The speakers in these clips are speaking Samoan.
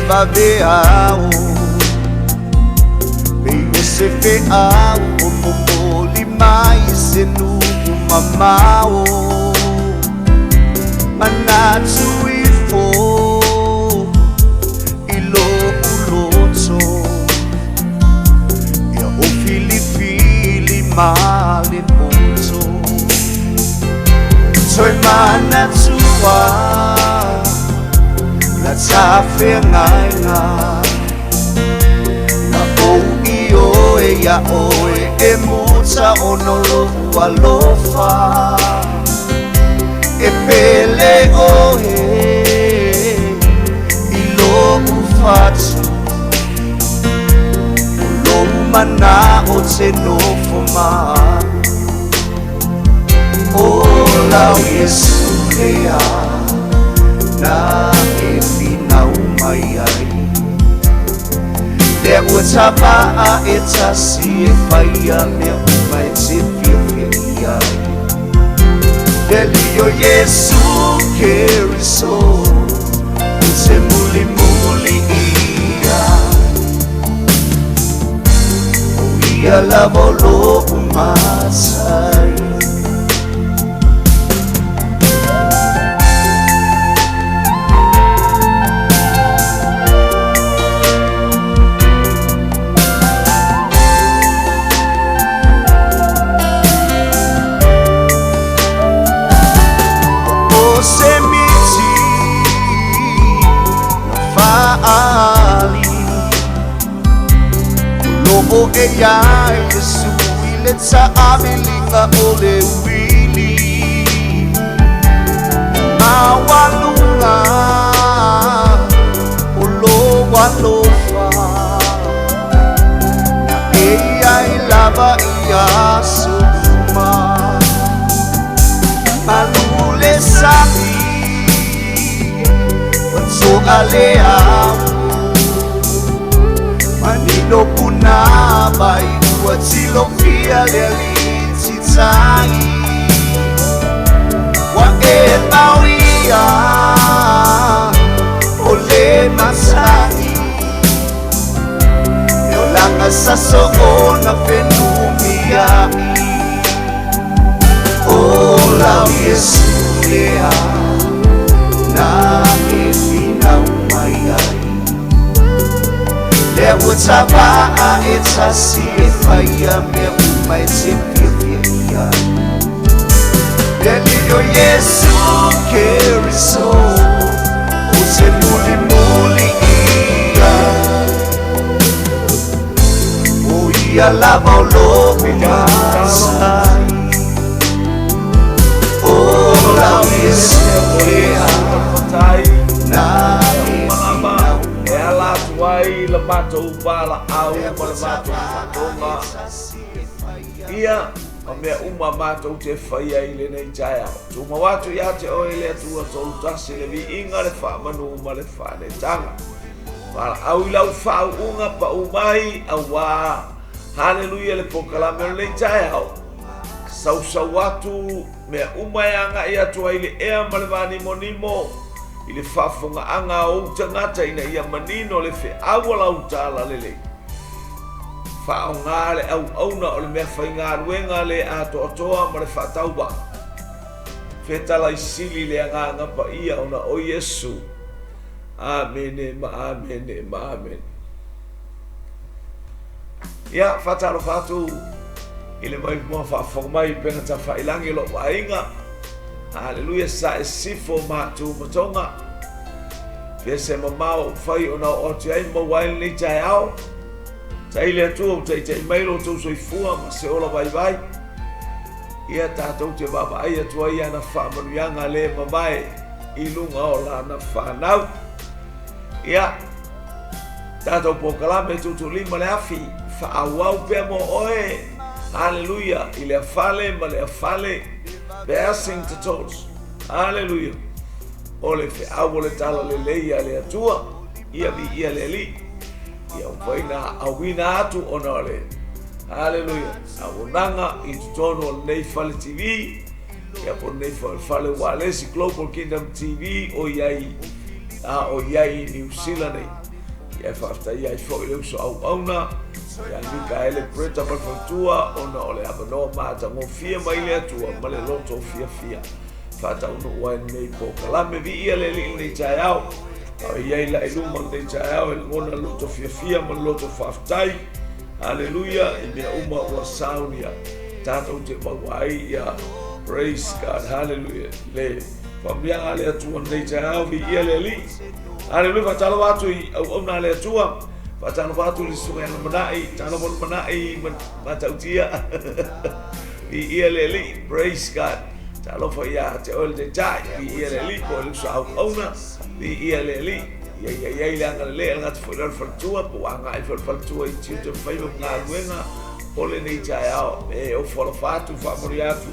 vaveao Pei o se feau o momoli mai se nuu mamao Manatu ifo i lo'u loto Ia o filifili ma le poto Toe manatua La tafeagaiga Na ou ioe iā oe e muta ona o lo'u alofa E pele oe i lo'u fatu O lou mana'o te nofo ma A'u O lau Iesu lea na e finau mai ai Lea ua tava'a e tasi e faia mea uma e te fiafia i ai Le Alii o Iesu Keriso ou te mulimuli ia O ia lava o lo'u matai. O se miti na fa'aali O lo'o e iai Iesu i le ta'amiliga o le uili Maualuga o lou alofa Na e iai lava i aso uma Malu le sami ua to'a le ao Manino punavai ua tilofia le Alii titai Ua e mauia o le masani E olaga sa soona fenumia'i O lau Iesu lea na e finau mai ai Lea ua tava'a e tasi e faia mea uma e te fiafia i ai Le Alii o Iesu Keriso ou te mulimuli ia O ia lava o lo'u matai O lau Iesu lea na e finau E ala atu ai le matou valaau ma le matou faatoga ia ma mea uma matou te faia i lenei taeao. Tumau atu ia te oe le Atua Tolutasi le viiga, le faamanu ma le faanetaga. Valaau i lau faauuga pau mai auā haleluia le polokalame o lenei taeao. Sausau atu mea uma e agai atu ai le ea ma le vanimonimo i le faafofogaaga a ou tagata ina ia manino le feau a lau talalelei. Faaaoga le auauna o le mea faigaluega le atoatoa ma le faatauvaa. Fetalai sili le Agaga Paia ona o Iesu. Amene ma amene ma amene. Ia, faatalofa atu i le maimoa faafofoga mai i upega tafailangi o lou aiga. Haleluia, sae sifo ma tumatoga. Fia se mamao ua fai ona oo atu i ai maua ai lenei taeao. Tai le Atua ua taitai mai lo outou soifua ma se ola vaivai. Ia tatou te vaavaai atu ai i ana faamanuiaga le mavae i luga o lana fanau. Ia, tatou polokalame tuutuulima le afi, faaauau pea mo oe. Haleluia, i lea fale ma lea fale, passing the torch. Haleluia. O le feau o le talalelei a le Atua, ia viia le Alii. Ia mafai ona auina atu ona o le Haleluia auaunaga i totonu o lenei fale TV, ia po o lenei fale ualesi Global Kingdom TV o i ai a o i ai i Niu Sila nei. Ia e faafetaia ai foi le uso auauna ia Mikaele Bretta ma le faletua ona o le avanoa matagofie mai le Atua ma le loto fiafia faataunuu ai lenei polokalame. Viia le Alii i lenei taeao. A o i ai la i luma lenei taeao e lagona le loto fiafia ma le loto faafetai. Haleluia i mea uma ua saunia tatou te maua ai ia praise God. Haleluia le faamanuiaga a le Atua lenei taeao. Viia le Alii. Haleluia. Faatalofa atu i auauna a le Atua. Faatalofa atu i le susuga ia Lumanai. Talofa Lumanai Matautia. Viia le Alii. Praise God. Talofa ia te oe le Taitai. Viia le Alii po o le uso auauna. Viia le Alii. Ia ia ia i le agalelei a le gata foi lea o le faletua po ua agai foi le faletua i tiute ma faiva ma galuega o lenei taeao. E ofo alofa atu, faamanuia atu.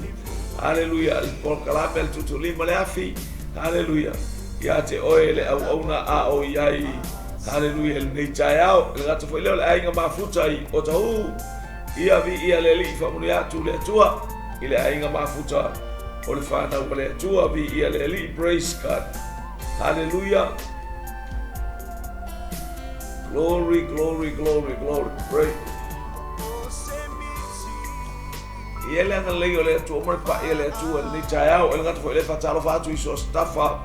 Haleluia. Le polokalame a le Tutuulima le Afi. Haleluia. Ia te oe le auauna a o i ai. Haleluia i lenei taeao. Le gata foi lea o le aiga mafuta i Otahuhu. Ia viia le Alii, faamanuia atu le Atua i le aiga mafuta o le fanau a le Atua. Viia le Alii, praise God. Haleluia. Glory, glory, glory, glory. Praise. Ia le agalelei o le Atua ma le pa'i a le Atua i lenei taeao. E le gata foi i lea faatalofa atu i so o se tafa.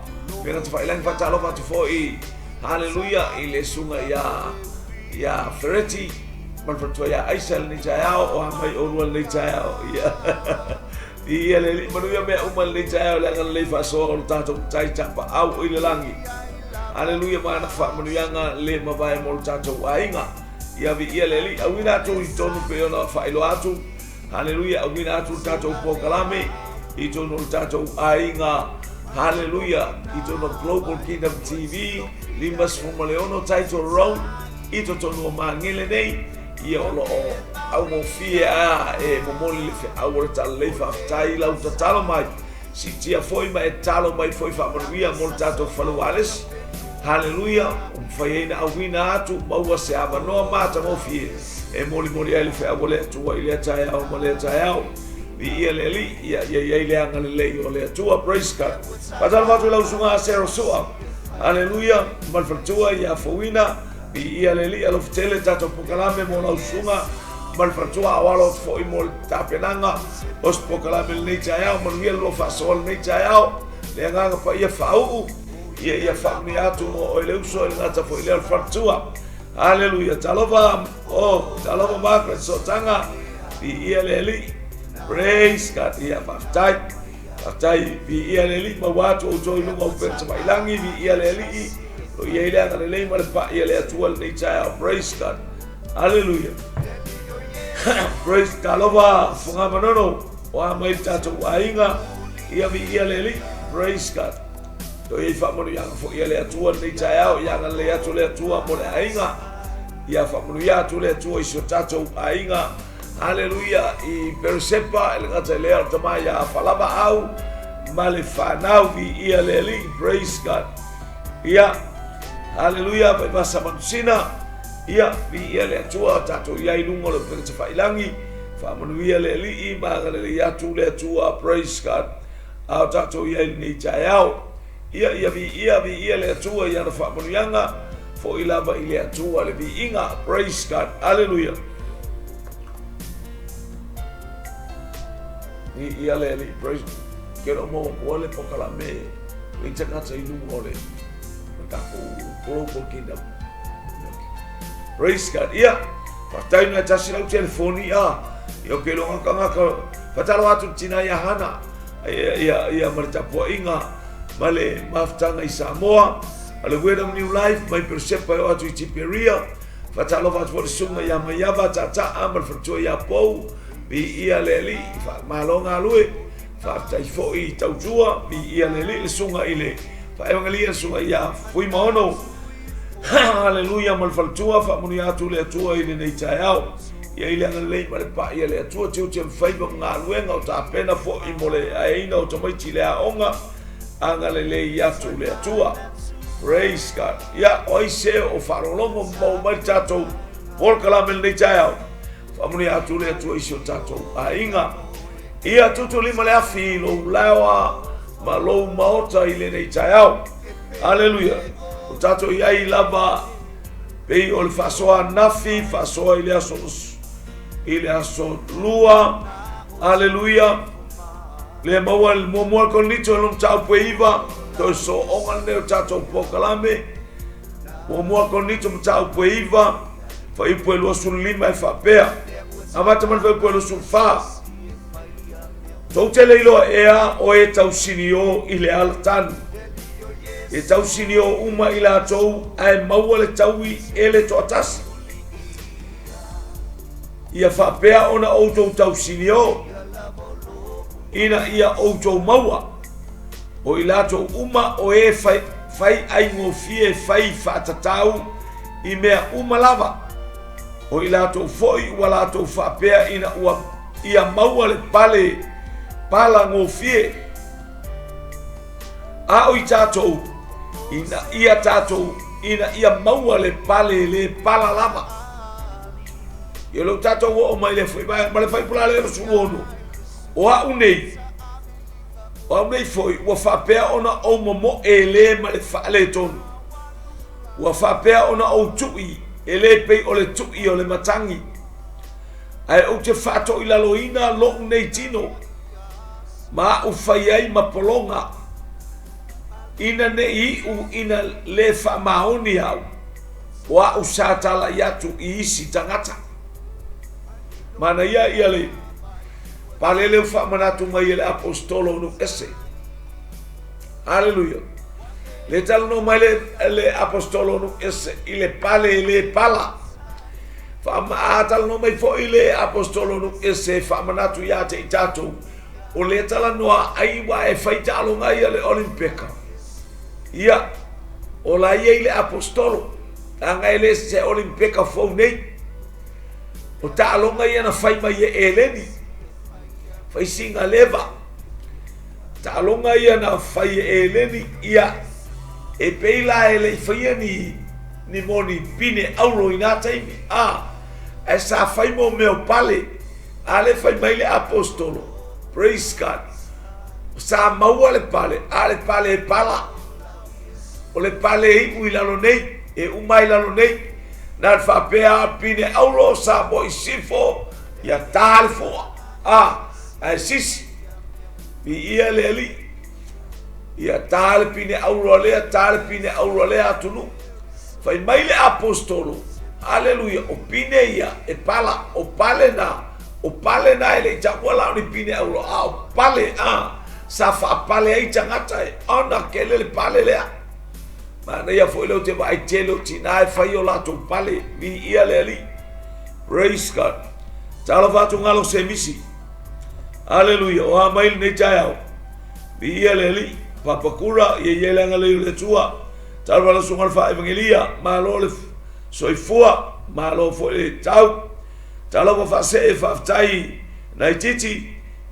E le gata faailangi faatalofa atu foi. Haleluia i le susuga ia ia Fereti ma le faletua ia Aisa i lenei taeao. O a mai oulua i lenei taeao. Ia. Ia le Alii manuia mea uma i lenei taeao i le agalelei faasoa o le tatou Tai Tapaau i le lagi. Haleluia ma ana faamanuiaga le mavae mo le tatou aiga. Ia viia le Alii. Auina atu i totonu pei ona faailoa atu. Haleluia. Auina atu le tatou polokalame i totonu o le tatou aiga. Haleluia. I totonu o Global Kingdom TV, 56 Title Road, i totonu o Magele nei. Ia o lo o augofie a e momoli le feau o le talalelei faafetai i lau tatalo mai. Siitia foi ma e tatalo mai foi faamanuia mo le tatou fale ualesi. Haleluia! Ua mafai ai na auina atu maua se avanoa matagofie e molimoli ai le feau a le Atua i lea taeao ma lea taeao. Viia le Alii, ia ia i ai le agalelei o le Atua. Praise God. Faatalofa atu i lau susuga Sarah Sua. Haleluia! Ma le faletua ia Fouina. Viia le Alii, alofa tele tatou polokalame mo lau susuga ma le faletua a o alo atu foi mo le tapenaga o se polokalame lenei taeao. Manuia le lua faasoa lenei taeao. Le agaga paia faauu. Ia ia faamanuia atu mo oe le uso i le gata foi lea o le faletua. Haleluia. Talofa, oh, talofa Margaret Sootaga. Viia le Alii. Praise God. Ia faafetai. Faafetai. Viia le Alii. Maua atu outou i luga o upega tafailagi. Viia le Alii. Lo i ai le agalelei ma le pa'i a le Atua lenei taeao. Praise God. Haleluia. Praise Talofa Fugamanono. O a mai le tatou aiga. Ia viia le Alii. Praise God. Toe i ai faamanuiaga foi a le Atua lenei taeao, ia agalelei atu le Atua mo le aiga. Ia faamanuia atu le Atua i si o tatou aiga. Haleluia i Peresepa, e le gata i lea o le tama ia Falava Au ma le fanau viia le Alii. Praise God. Ia, haleluia, Vaivasa Manusina. Ia, viia le Atua, tatou i ai i luga o le upega tafailagi. Faamanuia le Alii ma agalelei atu le Atua. Praise God. A o tatou i ai i lenei taeao. Ia, ia viia, viia le Atua i ana faamanuiaga, foi lava i le Atua le viiga. Praise God. Aleluia. Viia le Alii. Praise. Ke lo mo ko le pokalame i te kata i lunga o le tatou Global Kingdom. Praise God. Ia, faafetai na tasi lau telefoni a. Ia o ke longa kangaka Whatalo atu le tina ia Hana, ia, ia, ia ma le tapuaiga, ma le mafutaga i Samoa, a le Word of New Life, mai Peresepa e o atu i Tiperia, whatalofa atu fo le sunga ia Maiava, Tataa, ma le faletua ia Pou, viia le Alii, faamalo galue, faafetai foi i tautua, viia le Alii, le sunga i le faevangelia, le sunga ia Fuimaono, Haleluia ma le faletua, faamanuia atu le Atua i lenei taeao. Ia i le agalelei ma le pa'i a le Atua, tiute ma faiva ma galuega o tapena foi mo le aeaina o tamaiti i le aoga, agalelei atu le Atua. Praise God. Ia, o ai se o faalogologo ma maua mai le tatou polokalame lenei taeao. Faamanuia atu le Atua i si o tatou aiga. Ia tuutuulima le afi i lou laoa ma lou maota i lenei taeao. Aleluia. O tatou i ai lava. Pei o le faasoa ananafi, faasoa i le aso i le aso lua. Aleluia. Le maua le muamua le Korinito e lona mataupu e 9, toe sooga lenei o tatou polokalame. Muamua Korinito mataupu e 9, fuaiupu e 25 e faapea. Amata mai le fuaiupu e 24. Tou te le iloa ea o e tausinio i le alatanu. E tausinio uma i latou ae maua le taui e le toatasi. Ia faapea ona outou tausinio ina ia outou maua. O i latou uma o e fai, fai aigofie fai faatatau i mea uma lava. O i latou foi ua latou faapea ina ua ia maua le pale pala gofie. A o i tatou, ina ia tatou, ina ia maua le pale le pala lava. Ia lou tatou oo mai le foi ma le faipula le 26. O au nei, o au nei foi ua faapea ona ou momoe le ma le faaletonu. Ua faapea ona ou tui e le pei o le tui o le matagi. Ae ou te faatoilaloina lou nei tino ma aʻu fai ai ma pologa, ina ne i iʻu ina lē faamaoni au, o aʻu sa talai atu i isi tagata. Manaia ia le palele ua faamanatu mai e le Aposetolo o nuu ese. Aleluia. Le talanoa mai le, le Aposetolo o nuu ese i le pale e lē pala. Faatalanoa mai foi le Aposetolo nuu ese e faamanatu iā te i tatou, o lea talanoa ai ua e fai taaloga ia le Olimpeka. Ia, o la ia i le Aposetolo, leaga e le se Olimpeka fou nei. O taaloga ia na fai mai e Eleni, fai sina leva. Taaloga ia na fai e Eleni, ia, e pei la e le i faia ni ni moni pine auro i nā taimi, a, ae sa fai mo mea o pale, a le fai mai le Aposetolo, praise God, sa maua le pale, a le pale e pala, o le pale e iu i lalo nei, e uma i lalo nei, na le faapea pine auro sa mo i sifo, ia tā le fua, a, ae sisi, viia le Alii. Ia tā le pine auro a lea, tā le pine auro a lea atunuu. Fai mai le Aposetolo, Aleluia, o pine ia e pala, o pale na, o pale na e le i taua la o ni pine auro, a o pale, a, sa faapale ai tagata e ona kele le pale lea. Manaia foi lea ou te vaai tele o tinā e fai o latou pale, viia le Alii. Praise God. Talofa atu galo semisi. Aleluia, o a mai lenei taeao. Viia le Alii, Papakura, ia i ai le agalelei o le Atua. Talofa lau susuga i le Faa-Evangelia, malo le soifua, malo foi le tau. Talofa faasee faafetai nai titi,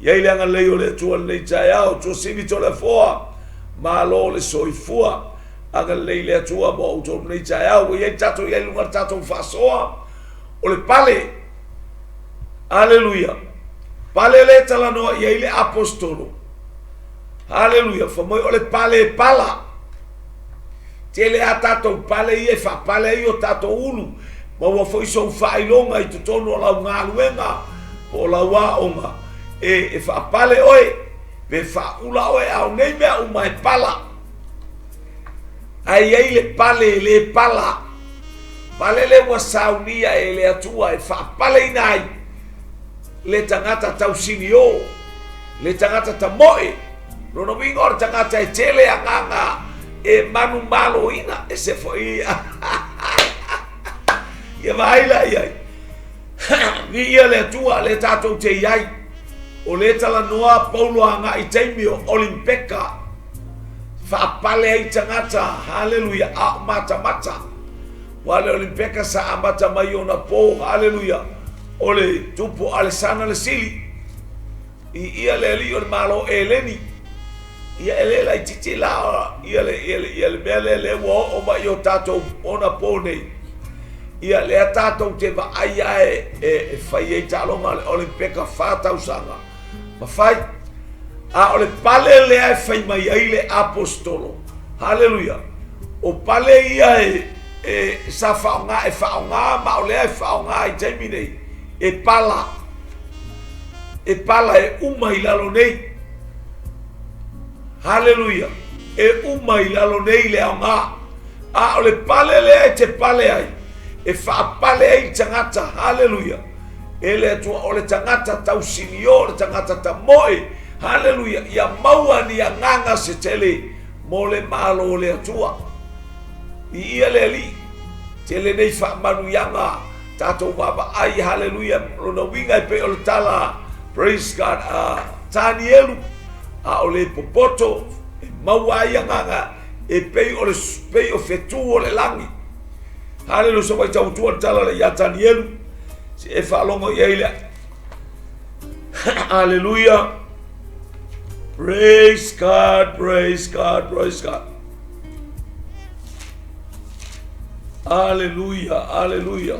ia i le agalelei o le Atua lenei taeao. Tuasivi Toleafoa, malo le soifua, agalelei le Atua mo outou lenei taeao. Ua i ai tatou i ai luga le tatou faasoa o le pale. Aleluia. Pale le talanoa i ai le Aposetolo. Haleluia. Fa mai o le pale e pala. Tele a tatou pale ia e faapale ai o tatou ulu. Maua foi sou faailoga i totonu o lau galuega po o lau aoga. E, e faapale oe, pe faaula oe, a o nei mea uma e pala. Ae i ai le pale e le pala. Pale le ua saunia e le Atua e faapaleina ai le tagata tausinio, le tagata tamoe. Lona uiga o le tagata e tele agaga e manumaloina, e se foi ia vaai la i ai. Viia le Atua le tatou te i ai. O le talanoa Paulo agai taimi o Olimpeka. Faapale ai tagata, haleluia, a o matamata. Ua le Olimpeka sa amata mai ona po, haleluia, o le tupu o Alesana le Sili. I ia le alii o le Malo Eleni. Ia e le laitiiti la ia le, ia le, ia le mea lea lea ua oo mai i o tatou ona po nei. Ia lea tatou te vaai a e, e, e fai ai taaloga a le Olimpeka 4 tausaga. Ma fai. A o le pale lea e fai mai ai le Aposetolo. Haleluia. O pale ia e e sa faaaoga e faaaoga ma o lea e faaaoga i taimi nei e pala e pala e uma i lalo nei. Haleluia! E uma i lalo nei le aoga. A o le pale lea e te pale ai, e faapale ai le tagata, haleluia, e le Atua, o le tagata tausinio, o le tagata tamoe, haleluia, ia maua ni agaga se tele mo le Malo o le Atua. Viia le Alii, tele nei faamanuiaga tatou vaavaai, haleluia, lona uiga e pei o le tala, praise God, a Tanielu, a o le popoto e maua ai agaga e pei o le pei o fetu o le lagi. Haleluia, se wai tau tua le tala le ia Tanielu, se e faalogo i ai le Haleluia. Praise God, praise God, praise God. Aleluia, aleluia.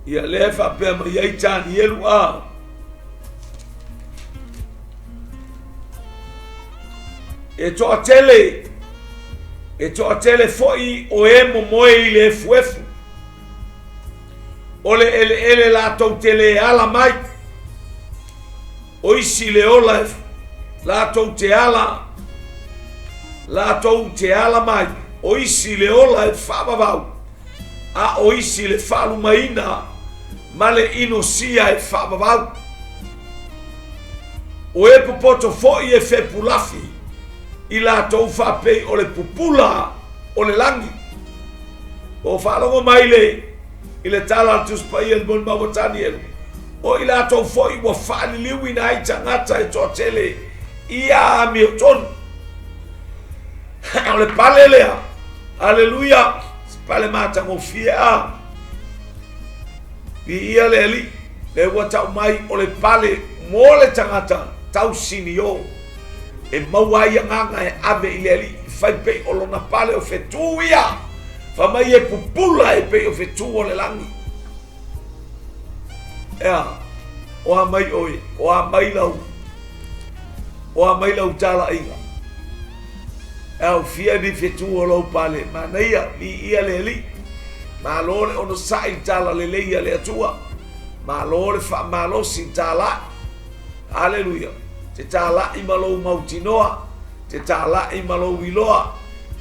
Ia lea e faapea mai ai Tanielu a. E toatele, e toatele foi o e momoe i le efuefu. O le eleele latou te le ala mai. O isi le ola e latou te ala, latou te ala mai. O isi le ola e faavavau, a o isi le faalumaina ma le inosia e faavavau. O e popoto foi e fepulafi i latou faapei o le pupula o le lagi. Ua faalogo mai le i le tala a le Tusi Paia i le molimau a Tanielu, o i latou foi ua faaliliuina ai tagata e toatele ia amiotonu. O le pale lea, aleluia, se pale matagofie a. Viia le Alii, lea ua tau mai o le pale mo le tagata tausinio e maua ai agaga e ave i le Alii, fai pei o lona pale o fetu ia, fai mai e pupula e pei o fetu o le lagi. Ea, o a mai oe, o a mai lau, o a mai lau talaiga. E aofia ni fetu o lou pale, manaia, viia le Alii. Malo le onosai i tala lelei a le Atua. Malo le faamalosi i talai. Aleluia. Te tālaʻi ma lou mautinoa, te tālaʻi ma lou iloa,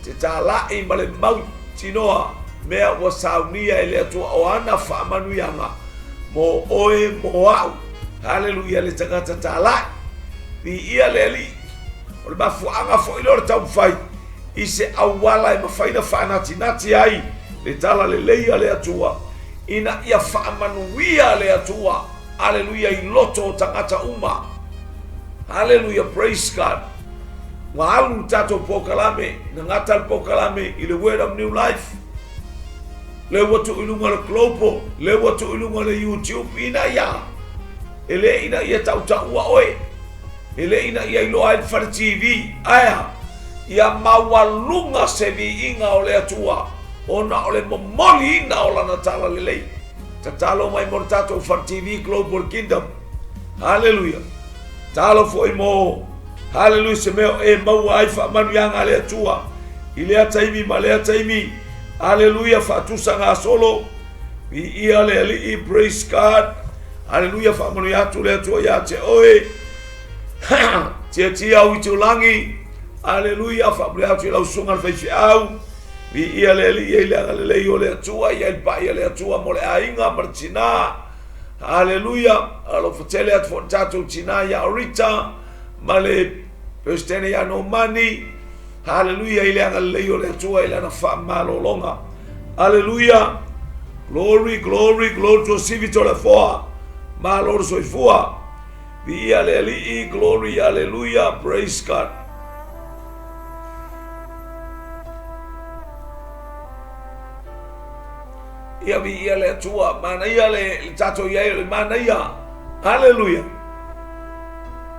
te tālaʻi ma le mautinoa mea ua saunia e le Atua o ana faamanuiaga mo oe mo aʻu. Haleluia le tagata tālaʻi. Viia le Alii. O le mafuaaga foi lea o le taumafai i se auala e mafai ona faanatinati ai le talalelei a le Atua ina ia faamanuia le Atua. Aleluia i loto o tagata uma. Aleluia, praise God. Ua alu le tatou polokalame, na gata le polokalame i le Word of New Life. Lea ua tuu i luga le Global, lea ua tuu i luga le YouTube, ina ia, e le ina ia tautaua oe, e le ina ia iloa ai le fale TV, ae a, ia maualuga se viiga o le Atua, ona o le momoliina o Lana talalelei. Tatalo mai mo le tatou Fale TV Global Kingdom. Haleluia. Talo foi mo Haleluia se mea o e maua ai faamanuiaga a le Atua i lea taimi ma lea taimi. Haleluia faatusa gasolo. Viia le Alii, praise God. Haleluia faamanuia atu le Atua ia te oe. Tiatia au i tulagi. Haleluia faamanuia atu i lau susuga le faifeau. Viia le Alii i le agalelei o le Atua, i ai le pai a le Atua mo le aiga ma le tinā. Haleluia! Alofa tele atu foi le tatou tinā ia Orita ma le Peresetene ia Nomani. Haleluia i le agalelei o le Atua i lana faamalologa. Haleluia! Glory, glory, glory to Sivi Toleafoa. Malo le soifua. Viia le Alii, glory, haleluia, praise God. Ia viia le Atua, manaia le, le tatou i ai o le manaia. Haleluia.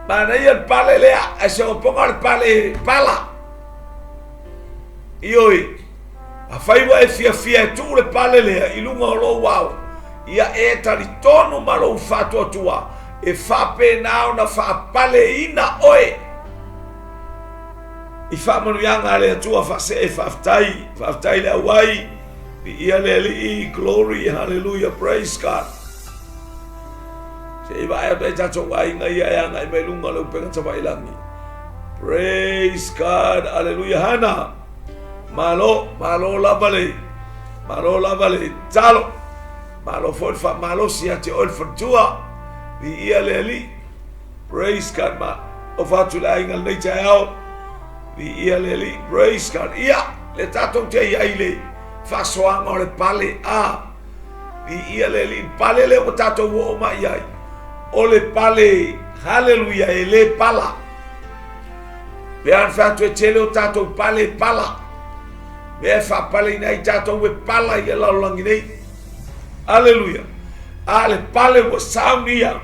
Manaia le pale lea, ae se oponga le pale pala. Ioi, afai ua e fiafia e tuu le pale lea i luga o lou ao, ia e talitonu ma lou faatuatua, e faapena ona faapaleina oe. I faamanuiaga a le Atua faasee faafetai, faafetai le auai, viia le Alii, glory, hallelujah, praise God. Se i vaai atu ai tatou aiga ia e agai mai luga o le upega tafailagi. Praise God, hallelujah, Hana. Malo, malo lava le, malo lava le talo. Malo foi le faamalosi ia te oe le faletua. Viia le Alii. Praise God ma ofa atu le aiga lenei taeao. Viia le Alii. Praise God. Ia, le tatou te i ai le faasoaga o le pale a. Viia le Alii. Pale le ua tatou oo mai ai. O le pale, haleluia, e le pala. Pe a fai atu e tele o tatou pale e pala. Mea e faapaleina ai tatou e pala i le lalolagi nei. Aleluia. A le pale ua saunia.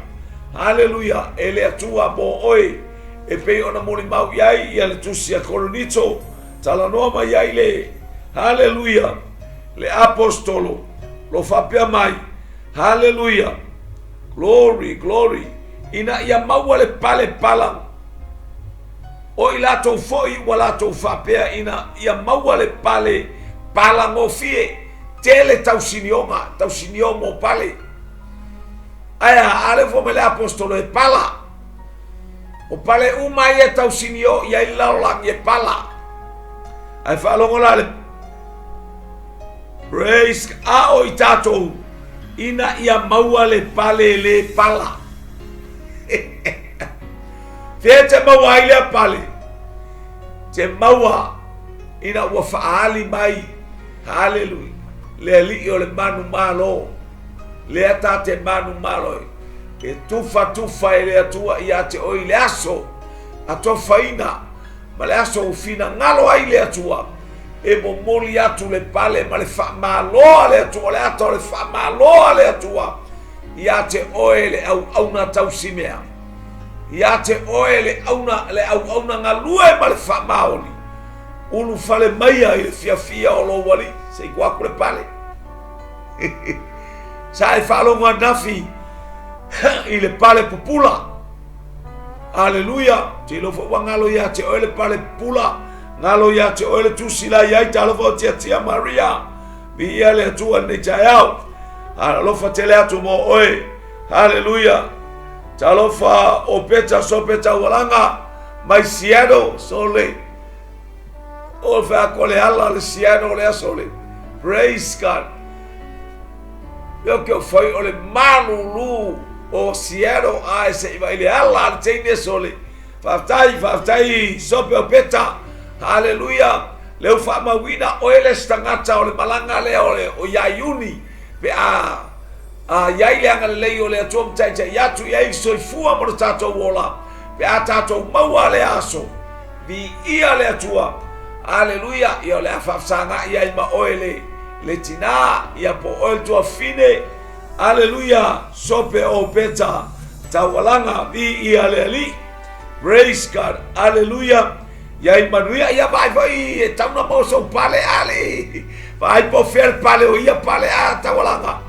Aleluia. E le Atua mo oe e pei ona molimau i ai ia le tusi a Korinito. Talanoa mai ai le Aleluia. Le apostolo lo faapea mai. Haleluia. Glory, glory. Ina ia maua le pale pala. O i latou foi ua latou faapea ina ia maua le pale palagofie. Tele tausinioga, tausinio mo pale. Ae a, a le fua mai le apostolo e pala. O pale uma ia tausinio i ai le lalolagi e pala. Ae faalogo la le Praise a o i tatou ina ia maua le pale le pala. Fea te maua ai lea pale? Te maua ina ua faaali mai, haleluia, le alii o le manumalo, lea ta te manumalo ai, e tufatufa e le Atua ia te oe i le aso atofaina ma le aso ua finagalo ai le Atua e momoli atu le pale ma le faamalo a le Atua, le ata o le faamalo a le Atua ia te oe le auauna tausimea, ia te oe le auna, le auauna galue ma le faamaoni, ulufale maia i le fiafia o lou alii, se i tuu atu le pale. Sa e faalogo ananafi i le pale pupula. Aleluia! Ou te iloa foi ua galo ia te oe le pale pupula, galo ia te oe le tusi la i ai, talofa o Tiatia Maria. Viia le Atua i lenei taeao. Alofa tele atu mo oe. Haleluia! Talofa o Peta Sope Taualaga mai Seattle, sole. O whea ko le ala le Seattle le aso le. Praise God. Leo ke o whai o le malulu o Seattle a e se i vai le ala le teine sole. Faafetai, faafetai Sope o Peta. Haleluia. Leu faamauina oe le isi tagata o le malaga lea o le o ia Iuni pe a a i ai le agalelei o le Atua ma taitai atu i ai le soifua mo le tatou ola pe a tatou maua lea aso. Viia le Atua. Aleluia. Ia o le a faafesagai ai ma oe le le tinā, ia po o oe le tuafafine. Aleluia. Sope o Peta Taualaga. Viia le Alii. Praise God. Aleluia. Ia i manuia ia vaai foi e tau na maua sou pale a le vaai po fea le pale o ia pale a Taualaga.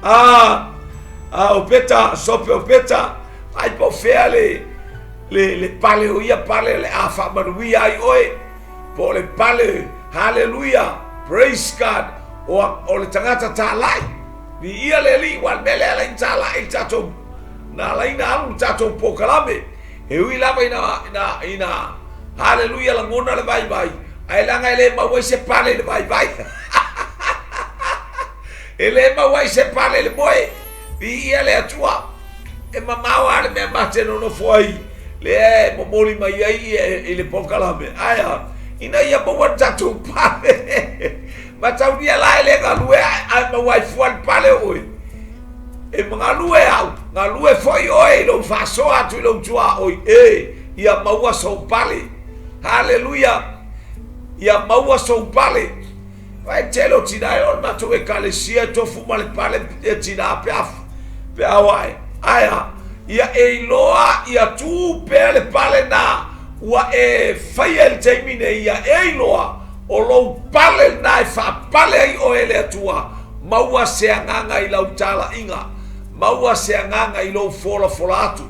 A a o Peta, sope o Peta, vaai po fea le le le pale o ia pale le a faamanuia ai oe. Po o le pale, haleluia, praise God, o, o le tagata tālai. Viia le Alii, ua le mea lea ala i tālai i le tatou, na ala i na alu le tatou polokalame. E ui lava ina, ina, ina, haleluia, lagona le vaivai, ae leaga e le maua ai se pale i le vaivai. E le maua ai se pale i le moe. Viia le Atua. E mamao lava le mea ma te nonofo ai, lea e momoli mai ai i le polokalame. Ae a? Ina ia maua le tatou pale. Mataulia la e le galue ae maua ai fua le pale o oe. E galue au, galue foi oe i lou faasoa atu i lou tuaoi, e, ia maua sou pale. Haleluia! Ia maua sou pale. Vaai tele o tina e o le matou ekalesia e tofu ma le pale e tina pe a pe a wae. Ae a, ia e iloa ia tu pea le pale na ua e faia i le taimi nei ia e iloa o lou pale lena e faapale ai oe e le Atua. Maua se agaga i lau talaiga, maua se agaga i lou folafola atu,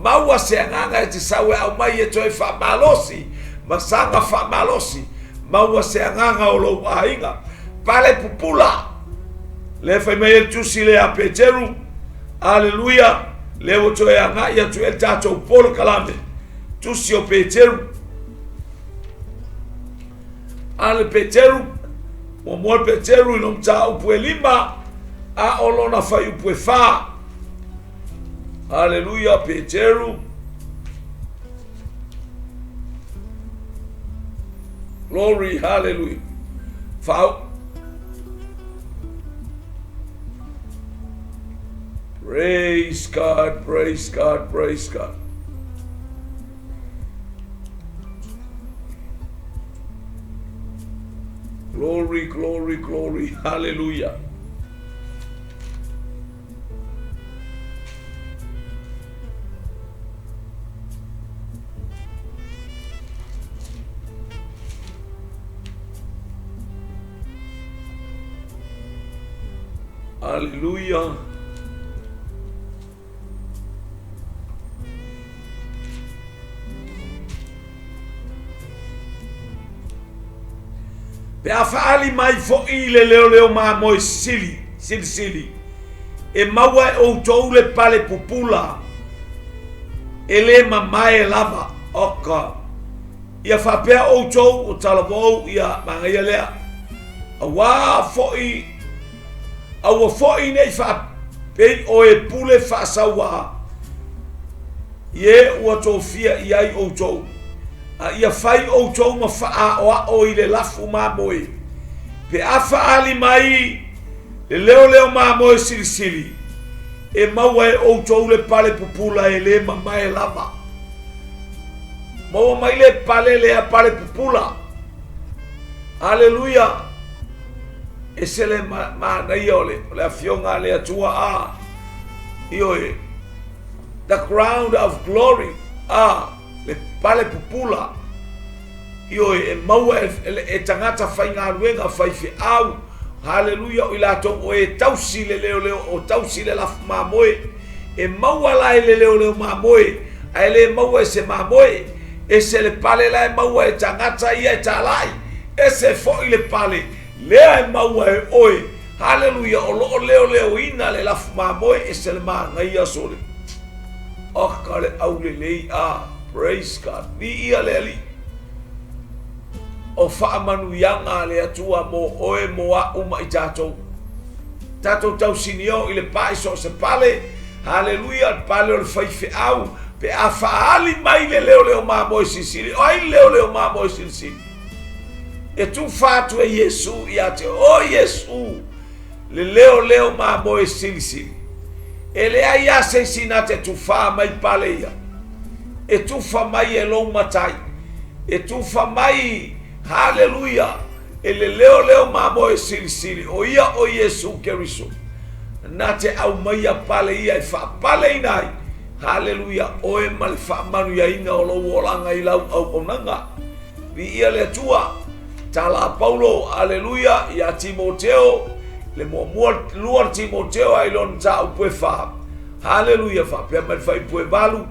Maua se agaga e te sau e aumai e toe faamalosi. ma saga faamalosi, maua se agaga o lou aiga. Pale pupula! Lea fai mai ai le tusi lea a Peteru, Aleluia, lea ua toe agai atu i ai le tatou polokalame, tusi o Peteru. A le Peteru, muamua le Peteru i lona mataupu e lima, a o lona fuaiupu e fa. Aleluia, Peteru. Glory, hallelujah. Fau. Praise God, praise God, praise God. Glory, glory, glory. Hallelujah. Aleluia. Pe a faaali mai foi le leoleo mamoe sili, silisili, e maua e outou le pale pupula, e le mamae lava, oka. Ia faapea outou o talavou ia manaia lea, auā foi, aua foi ne i faapei o e pule faasauā i e ua tofia i ai outou, a ia fai outou ma faaaoao i le lafu mamoe, pe a faaali mai le leoleo mamoe silisili, e maua e outou le pale pupula e le mamae lava. Maua mai le pale lea pale pupula. Aleluia! Ese le manaia o le, o le afioga a le Atua a. Ioe. The crown of glory. A. Le pale pupula. Ioe, e maua e, e, e tagata faigaluega, faifeau. Haleluia, o i latou o e tausi le leoleo, o tausi le lafu mamoe. E maua la e le leoleo mamoe, ae le maua e se mamoe. Ese le pale la e maua e tagata ia e talai, ese foi le pale lea e maua e oe. Haleluia, o lo o leoleoina le lafu mamoe, ese le manaia sole. Oka le aulelei a, praise God, viia le Alii. O faamanuiaga a le Atua mo oe, mo a'u ma i tatou. Tatou tausinio i le pa'i so o se pale, haleluia, le pale o le faifeau, pe a faaali mai le leoleo mamoe silisili. O ai le leoleo mamoe silisili? E tufa atu e Iesu ia te oe Iesu le leoleo mamoe silisili. E leai lava se isi na te tufā mai pale ia. E tufa mai e lou matai. E tufa mai, haleluia, e le leoleo mamoe silisili, o ia o Iesu Keriso, na te aumaia pale ia e faapaleina ai, haleluia, oe ma le faamanuiaina o lou olaga i lau auaunaga. Viia le Atua. Tala a Paulo, aleluia, iā Timoteo, le muamua, lua Timoteo a i lona mataupu e fa. Haleluia, faapea mai le fuaiupu e valu,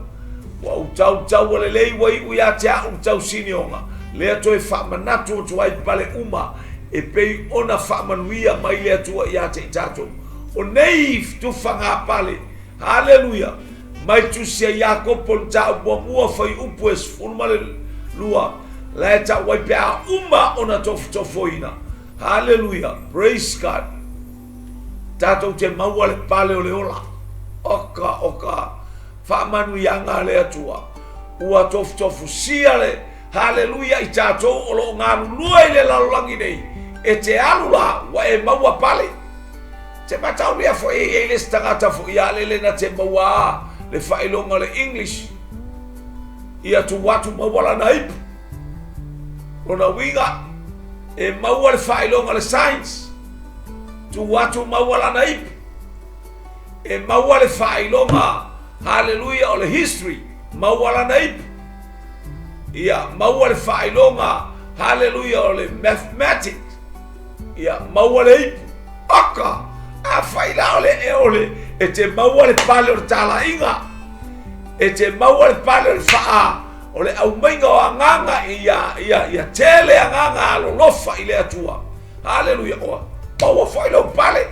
Ua ou tautaua lelei ua iu ia te a'u le tausinioga, lea toe faamanatu atu ai pale uma e pei ona faamanuia mai le Atua ia te i tatou. O nei tufaga pale, haleluia, mai tusi a Iakopo le mataupu muamua fuaiupu e 12, la e ta'u ai pe a uma ona tofotofoina. Haleluia, praise God. Tatou te maua le pale o le ola. Oka, oka, faamanuiaga a le Atua. Ua tofutofusia le haleluia i tatou o lo o galulue i le lalolagi nei. E te alu la, ua e maua pale. Te mataulia foi e i ai le isi tagata foi ia lele na te maua a le faailoga o le English. Ia tu atu maua lana ipu. Lona uiga, e maua le faailoga o le science. Tu atu maua lana ipu. E maua le faailoga, haleluia, o le history, maua lana ipu. Ia, maua le faailoga, haleluia, o le mathematics. Ia, maua le ipu. Aka! Afai la o le e o le, e te maua le pale o le talaiga. E te maua le pale o le faa, O le aumaiga o agaga ia, ia, ia tele agaga alolofa i le Atua. Haleluia. Ua maua foi lou pale.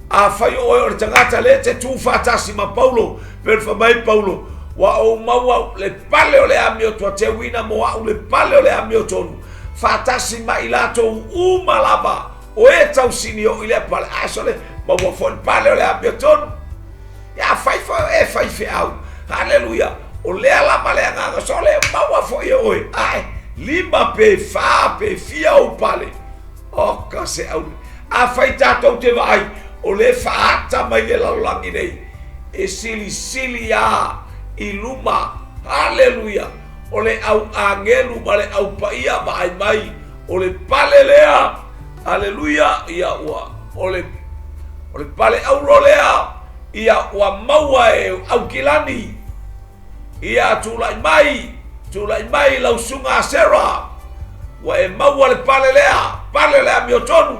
Afai o oe o le tagata lea e te tu faatasi ma Paulo, pei ona fai mai Paulo, ua ou maua le pale o le amiotuateuina mo au le pale o le amiotonu, faatasi ma i latou uma lava o e tausini o i lea pale. Ae sole, maua foi le pale o le amiotonu. Ia afai foi o e faifeau, haleluia, o lea lava le agaga, sole, maua foi e oe, ae lima pe fa pe fia ou pale, oka se auli. Afai tatou te vaai, o lea e faaata mai le lalolagi nei, e silisili lava i luma, haleluia, o le au agelu ma le au paia vaai mai, o le pale lea, haleluia, ia ua, o le, o le pale auro lea, ia ua maua e Aukilani, ia tulai mai, tulai mai lau susuga Asera, ua e maua le pale lea, pale o le amiotonu.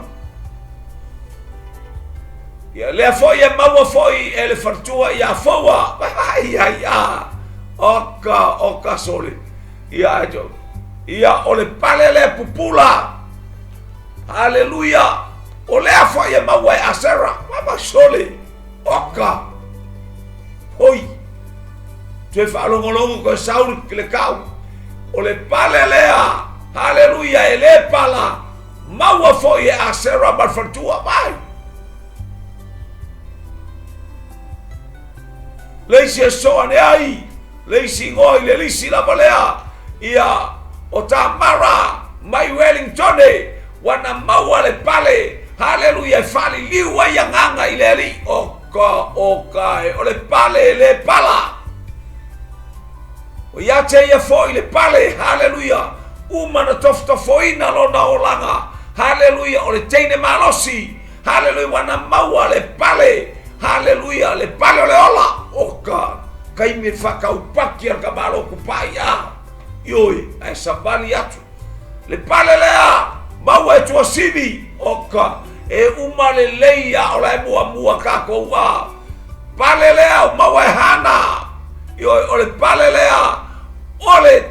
Ia lea foi e maua foi e le faletua ia Foua, ai ai a, oka, oka sole. Ia, ia o le pale lea pupula, Haleluia! O lea foi e maua e Asera, mama sole, oka, hoi. Toe faalogologo koe sau le kau. O le pale lea, haleluia, e le pala, maua foi e Asera ma le faletua mai. Le isi e soa ane ai, le isi igoa i le lisi lava lea, ia o Tamara mai Wellingtone, ua na maua le pale, haleluia, e faaliliu ai agaga i le Alii. O ka, o ka e, o le pale e le pala. O ia te ia foi le pale, haleluia, uma na tofotofoina lona olaga, haleluia, o le teine malosi, Haleluia, ua na maua le pale. Haleluia, le pale o le ola. O ka taimi e whakaupaki a ka malo kupai a. Ioi, ae savali atu. Le pale lea, maua e tuasivi. O ka, e uma lelei a o la e muamua kākou a. Pale lea, o maua e Hana. Ioi, o le pale lea, o le,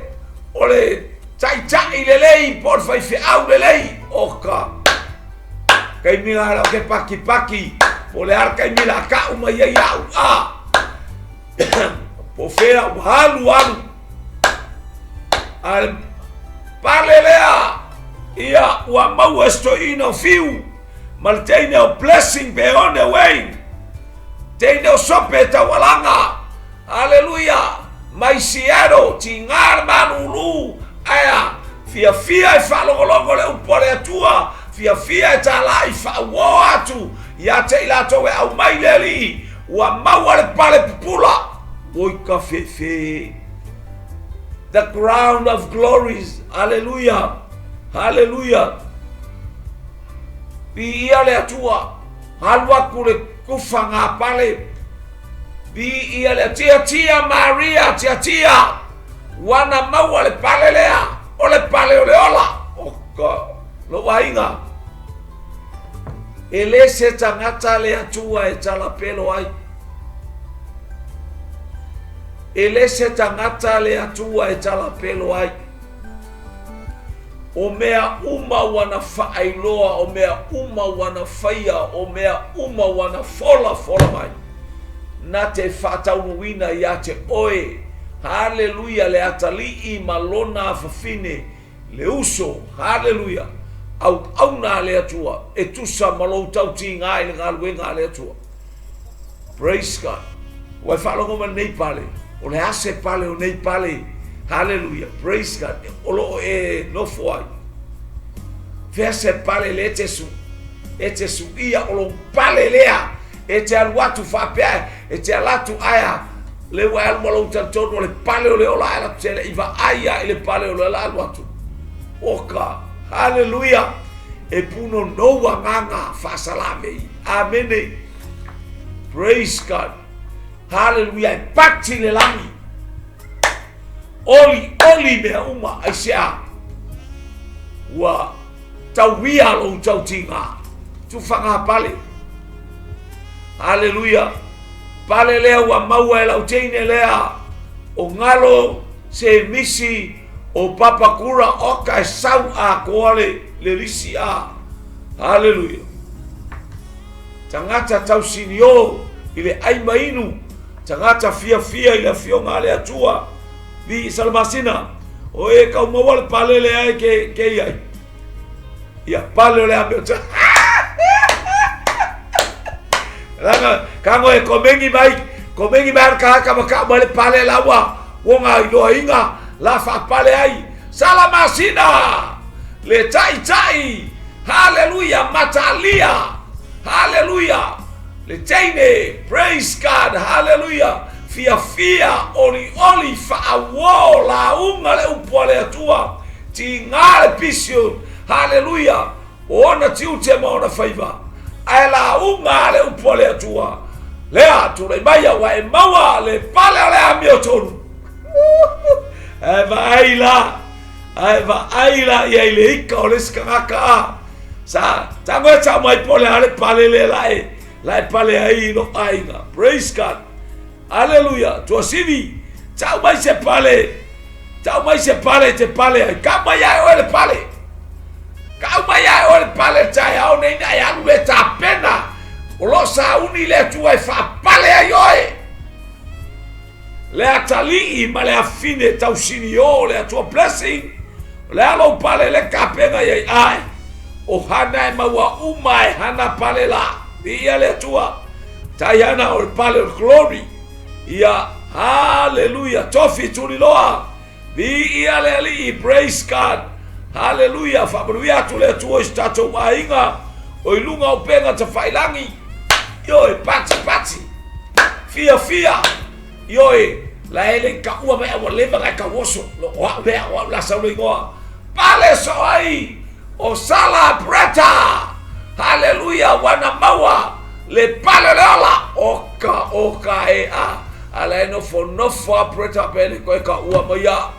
o le taitai lelei po o le faifeau lelei. O ka, Kaimi la lau ke paki paki. Po le ara kaimi la ka'u mai ai a'u a. Po fea ua alu alu. A le pale lea ia ua maua e se toeaina o Fiu ma le teine o Blessing pe one Wayne. Teine o Sope e taualaga. Aleluia! Mai Seattle, tiga le malūlū, ae a, fiafia e faalogologo le upu a le Atua, fiafia e tālā i faauō atu ia te i latou e aumai le Alii, ua maua le pale pupula. Oi ka fefe. The crown of glories. Aleluia. Aleluia. Viia le Atua. Alu atu le kufa ngā pale. Viia le Tiatia Maria, tiatia. Ua na maua le pale lea, o le pale o le ola. O ka lou aiga. E le se tagata le Atua e talapelo ai. E le se tagata le Atua e talapelo ai. O mea uma ua na faailoa, o mea uma ua na faia, o mea uma ua na folafola mai, na te faataunuuina ia te oe. Haleluia, le atalii ma lona afafine, le uso, haleluia, auauna a le Atua, e tusa ma lou tautiga i le galuega a le Atua. Praise God. Ua e faalogo mai lenei pale, o le a se pale o nei pale? Hallelujah. Praise God. O lo o e nofo ai. Fea se pale le e te su, e te suia o lou pale lea. E te alu atu faapea, e te ala atu aea, le ua e alu ma lou talitonu o le pale o le ola ae ala atu te i vaai a i le pale o le ola alu atu. Oka. Hallelujah. E punonou agaga faasalame i. Amene. Praise God. Hallelujah. E pati le lagi. Oli, oli mea uma. Aisea. Ua tauia lou tautiga. Tufaga pale. Hallelujah. Pale lea ua maua e lau teine lea. O ngalo. Se misi o Papakura oka e sau atoa le le lisi a. Haleluia. Tagata tausinio i le ai ma inu, tagata fiafia i le afioga a le Atua. Vi Salamasina, o e kau maua le pale le ai ke, ke iai. Ia, pale o le ame o te... Langa, kango e komengi mai, komengi mai ka haka ma ka mai le pale laua, wonga i loa inga, la fa pale ai. Salamasina, le tai tai, hallelujah, matalia, hallelujah, le teine, praise God, hallelujah, fia fia, oli oli, faawo, launga le upu a le Atua, Tiga le pisio, haleluia, o ona tiute ma ona faiva, ae lauga a le upu a le Atua, lea tulai mai ua e maua le pale o le amiotonu. Ae vaai la, ae vaai la ia i le ika o le isi tagata a. Sa tago e tau mai po o le a le pale lea la e, la e pale ai i lo aiga. Praise God. Aleluia! Tuasivi, tau mai se pale, tau mai se pale e te pale ai. Kau mai ai oe le pale. Kau mai ai oe le pale taeao nei na e alu le tapena. O lo sauni le Atua e faapale ai oe. Le atalii ma le afine tausini o le Atua blessing. O le alo pale le kapena iai ai. O hana e maua uma e hana pale la. Viia le Atua. Taiana o le pale o le glory. Ia, haleluia, tofi tuliloa. Viia le Alii, praise God. Haleluia, faamanuia atu le Atua i so tatou aiga o i luga o upega tafailangi. Ioe, pati pati, fia fia, ioe, la e le kaua mai ua leva na e tauoso, lo o au lea, o au la sau le igoa. Pale so ai, O Sala Breta! Haleluia! Ua na maua le pale o le ola! Oka, oka e a. A la e nofonofo a Breta pe le koe ka ua mai a.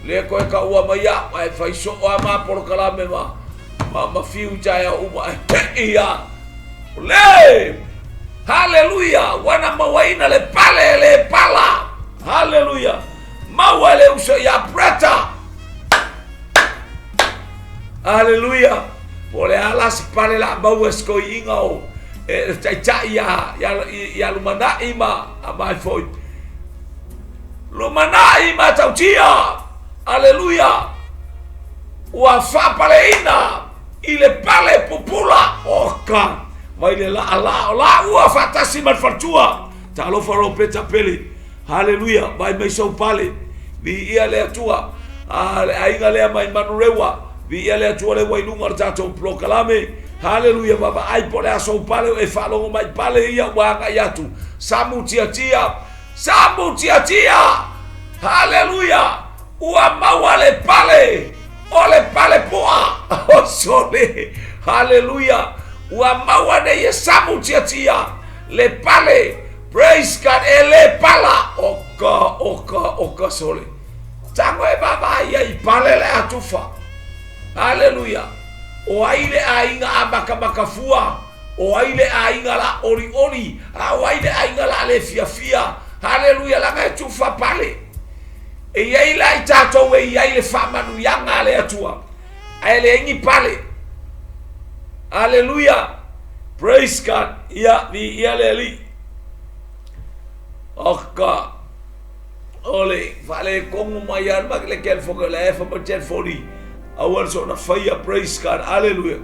Le koe ka ua mai a. Ma e fai soo a ma polokalame ma, ma, ma fiu taeao uma e hei a. Le! Haleluia! Ua na mauaina le pale le pala! Haleluia! Maua e le uso ia Breta! Aleluia! Po o le a la se pale la maua e se toeaiina o e taitai ia, ia, ia lumanai ma a mai foi. Lumanai ma tautia! Aleluia! Ua faapaleina i le pale pupula oka mai le laalaa o laua faatasi ma le faletua. Talofa Ropeta Pele. Haleluia, vaai mai sou pale, viia le Atua. A le aiga lea mai Manurewa, viia le Atua le ua i luga o le tatou polokalame. Haleluia, vaavaai po o le a sou pale e faalogo mai pale ia ua agai atu. Samu tiatia, samu tiatia. Haleluia, ua maua le pale, o le pale poa. O sole, haleluia, ua maua nei e samu tiatia le pale. Praise God, e le pala o ka, o ka, o ka sole. Tango e vaavaai ai i pale le atufa. Haleluia. O ai le aiga a makamakafua, o ai le aiga la olioli, a o ai le aiga la le fiafia. Haleluia, laga e tufa pale. E i ai la i tatou e i ai le faamanuiaga a le Atua, ae leai ni pale. Haleluia. Praise God. Ia, viia le Alii. Oka. O le faaletonu mai lava ma le telefoni o la e fai mai le telefoni aua le soona faia. Praise God. Hallelujah.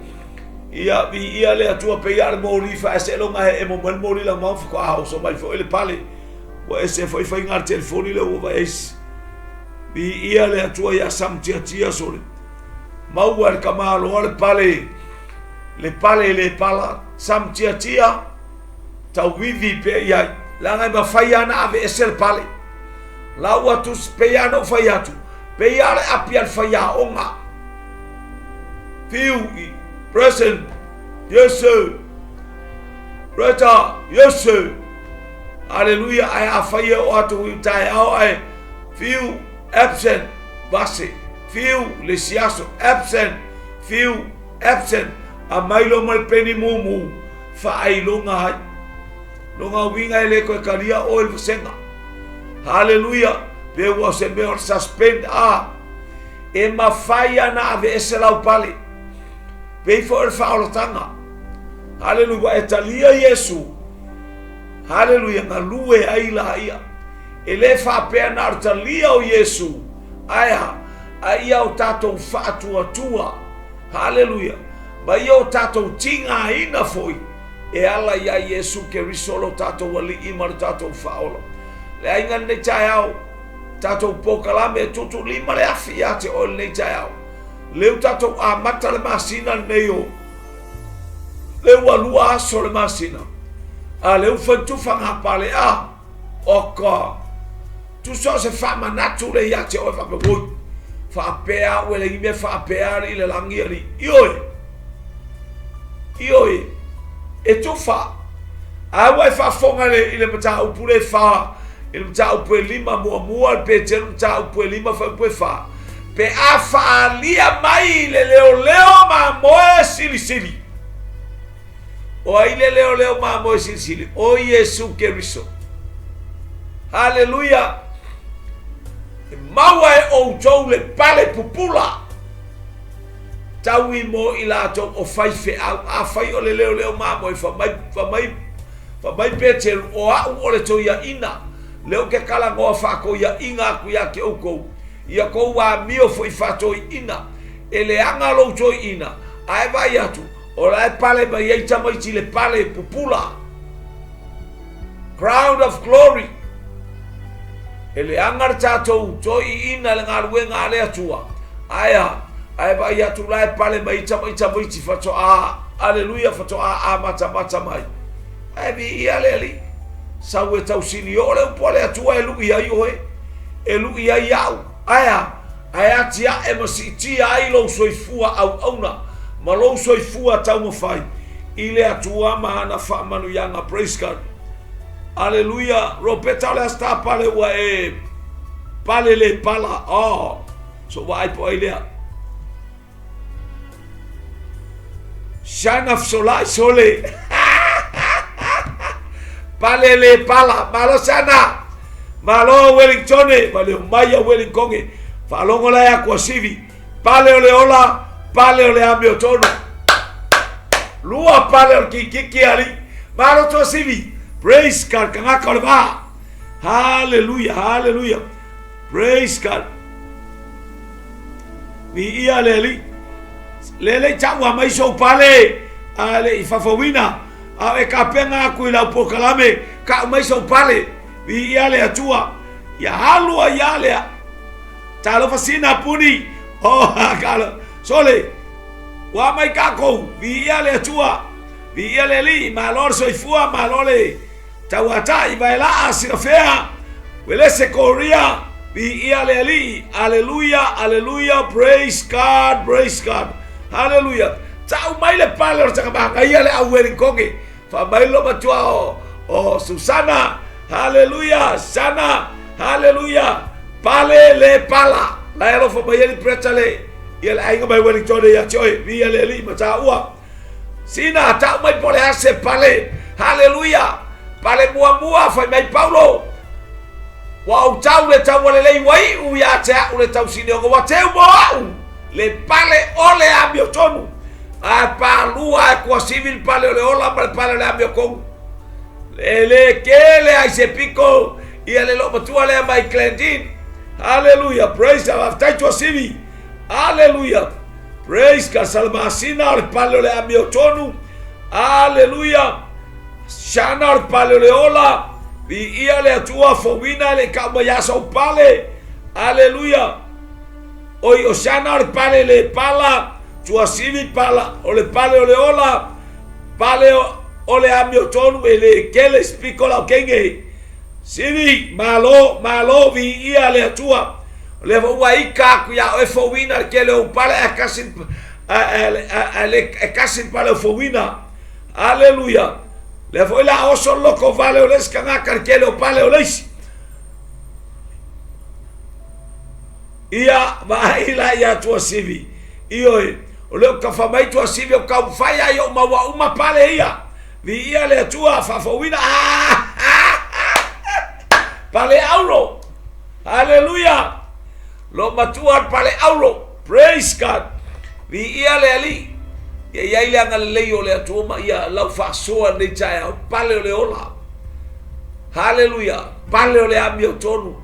Ia, viia le Atua pei lava le moli faeseloga he emo mai le moli lau mau faatoa oso mai foi le pale. Ua ese foi faiga a le telefoni lea ua vaeisi. Viia le Atua ia Samutiatia sole. Maua e le tamaloa le pale. Le pale e le pala, samutiatia, tauivi pea i ai. Leaga e mafai lava ona aveese le pale. La ua tusi, pei lava ona ou fai atu, pei lava o le api a le faiaoga. Fiu, present, yes sir. Reta, yes sir. Haleluia, ae afai e oo atu i taeao ae fiu, absent, vase. Fiu, le isi aso, absent, fiu, Absent, Aumai loa ma le peni mumu, faailoga ai. Lona uiga e le toe talia oe le vasega. Haleluia! Pe ua o se mea o le suspend a e mafai ana aveese lau pale. Pei foi o le faaolataga. Haleluia, ua e talia Iesu. Haleluia, galue ai laia. E le faapea na o le talia o Iesu, ae a? A ia o tatou faatuatua. Haleluia, ma ia o tatou tigaina foi e ala iā Iesu Keriso lo tatou Alii ma lo tatou Faaola. Le aiga lenei taeao, tatou pokalame e tuutuulima le afi ia te oe lenei taeao. Leu tatou amata le masina lenei o le ua lua aso le masina. A leu fai tufaga pale a oka. Tusa o se faamanatu le ia te oe faapea oi. Faapea au e le ime faapea ali le lagi ali. Ioe. Ioe. E tufa. A ua e faafofoga i le mataupu le fa, i le mataupu e lima muamua, le Petelu mataupu e lima fuaiupu e fa, pe a faaalia mai le leoleo mamoe silisili. O ai le leoleo mamoe silisili? O Iesu Keriso. Haleluia! E maua e outou le pale pupula. Taui mo i latou o faifeau. Afai o le leoleo mamoe, fai mai, fai mai, fai mai Peteru, o au o le toiaina, lea ou te talanoa faatoiaina atu ia te outou, ia tou amio foi faatoiina. E leaga lou toeaina, ae vaai atu, o la e pale mai ai tamaiti le pale pupula. Crown of Glory. E leaga le tatou toeaina le galuega a le Atua. Ae a? Ae vaai atu la e pale mai ai tamaiti faatoa, aleluia, faatoa amatamata mai. Ae viia le Alii. Sau e tausili oo le upu a le Atua e lui ai oe, e lui ai au. Ae a? Ae atiae ma siitia ai lou soifua auauna ma lou soifua taumafai i le Atua ma ana faamanuiaga. Praise God. Aleluia. Ropeta o le Aso Pale ua e pale le pala. Oh, so vaai po ai lea. Shana fsolai sole. Pale le pala. Malo Shana. Malo Wellingtone. Vale o mai a Wellingtonge. Faalogo la e aku a sivi. Pale o le ola, pale o le amiotonu. Lua pale o le kikiki ali. Malo tua sivi. Praise God. Kangaka o le vā. Hallelujah. Hallelujah. Praise God. Viia le Alii. Le lei taua mai sou pale a le i fafauina a e kapena aku i lau polokalame kau mai sou pale. Viia le Atua. Ia alu ai ia lea. Talofa sina puni. Oh, kalo. Sole. Ua mai kākou. Viia le Atua. Viia le Alii. Malo le soifua, malo le Tauatai, Vaelaa, Silafea, Uelese, Korea, Viia le Alii, Aleluia, Aleluia, Praise God, Praise God, Haleluia. Tau mai le pale o le takamagaia le au Wellingtonge, fa mai lo matua o, o Susana, Haleluia, Sana, Haleluia, pale le pala. La e alofa mai ali preta le, ia le aiga mai Wellington ia te oe, viia le Alii ma tāua. Sina, tau mai po le ase pale. Haleluia. Pale muamua, fai mai Paulo. Ua ou tau le taua lelei ua iu ia te au le tausinioga ua teu mo au le pale o le amiotonu. A palua e kuasivi le pale o le ola ma le pale o le amiokonu. E le kele ai se piko ia le loomatua lea mai Glendine. Haleluia. Praise God. Faafetai Tuasivi. Haleluia. Praise God. Salamasina o le pale o le amiotonu. Aleluia. Shana o le pale o le ola. Viia le Atua fouina le kau mai asa o pale. Aleluia. Oi o shana o le pale le pala. Tuasivi pala o le pale o le ola. Pale o le amiotonu e le kele spiko lau kenge. Sivi, malo, malo, viia le Atua. O lea foi ua ika aku iā oe fouina le tele o ou pale ae kasi ae le e kasi le pale o fouina. Aleluia. Lea foi la oso loko vale o le isi tagata le tele o pale o le isi. Ia vaai la ia Tuasivi. Ioe, o lea ou tafa mai Tuasivi o taumafai ai ou maua uma pale ia. Viia le Atua faafouina. Ah! Pale auro. Haleluia! Lo matua le pale auro. Praise God. Viia le Alii. Ia i ai le agalelei o le Atua ma ia lau faasoa lenei taeao. Pale o le ola. Haleluia. Pale o le amiotonu.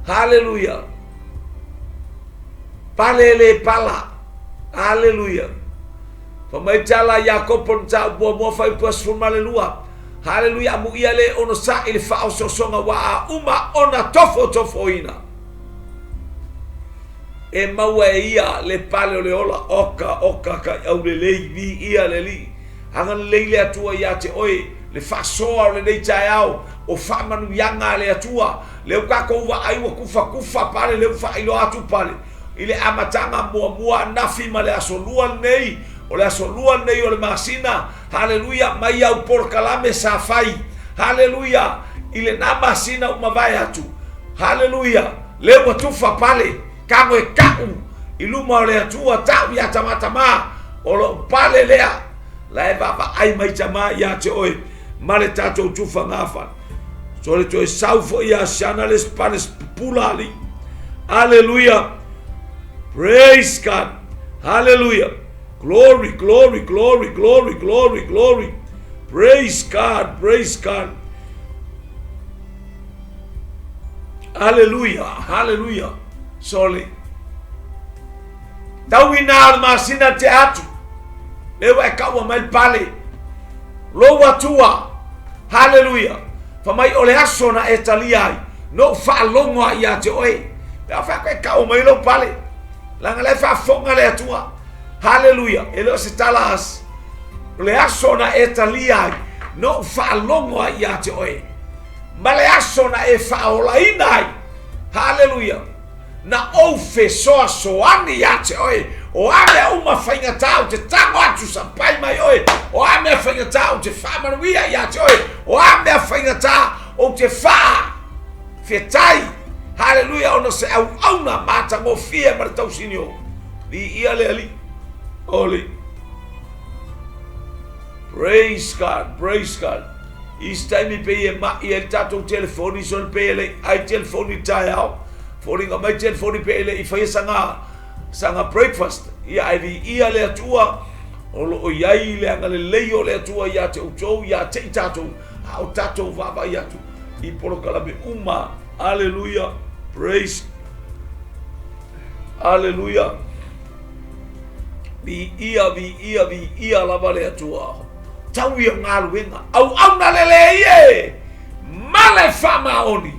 Haleluia. Pale e le pala. Haleluia. Fa mai tala Iakopo na tau muamua fuaiupu 12. Haleluia. Amuia le onosai i le faaosoosoga ua a uma ona tofotofoina. E maua e ia le pale o le ola, oka, oka ka i aulelei, viia le Alii. Agalelei le Atua iā te oe, le faasoa o lenei taeao, o faamanuiaga a le Atua. Lea ua tatou vaai ua kufakufa pale, lea ua faailoa atu pale i le amataga muamua anafi ma le aso lua lenei, o le aso lua lenei o le masina, haleluia, mai au polokalame sa fai, haleluia, i lena masina ua mavae atu, haleluia. Lea ua tufa pale, tago e ta'u i luma o le Atua, ta'u iā tamatamā, o lo'u pale lea, la e vaavaai mai tamā iā te oe ma le tatou tufa gafa. So le toe sau fo'i iā siana le isi pale pupula alii. Aleluia! Praise God! Hallelujah! Glory, glory, glory, glory, glory, glory. Praise God, praise God. Aleluia, haleluia. Sole. Tau ina o le masina te atu. Le ua e kaua mai pale. Lou atua. Haleluia. Fa mai o le aso na e talia ai. No whaalogo a ia te oe. Pe a wha e kaua mai lou pale. Langa le whaafonga le atua. Haleluia. E le o se tala as. O le aso na e talia ai. No whaalogo a ia te oe. Ma le aso na e faaolaina ai. Haleluia! Na ou fesoasoani iā te oe, o a mea uma faigata ou te tago atu sapai mai oe, o a mea faigata ou te faamanuia iā te oe, o a mea faigata ou te faafetai. Haleluia! Ona se auauna matagofie ma le tausini o. Viia le Alii. Oli. Praise God, praise God. Isi taimi pei e ma'i ai le tatou telefoni sole pei e le ai telefoni taeao. Foliga mai telefoni pe e le i faia saga saga breakfast. Ia ae viia le Atua o lo o i ai le agalelei o le Atua ia te outou, ia te i tatou, a o tatou vaavaai atu i polokalame uma. Aleluia. Praise. Aleluia. Viia, viia, viia lava le Atua. Tau ia galuega. Auauna lelei e! Ma le faamaoni.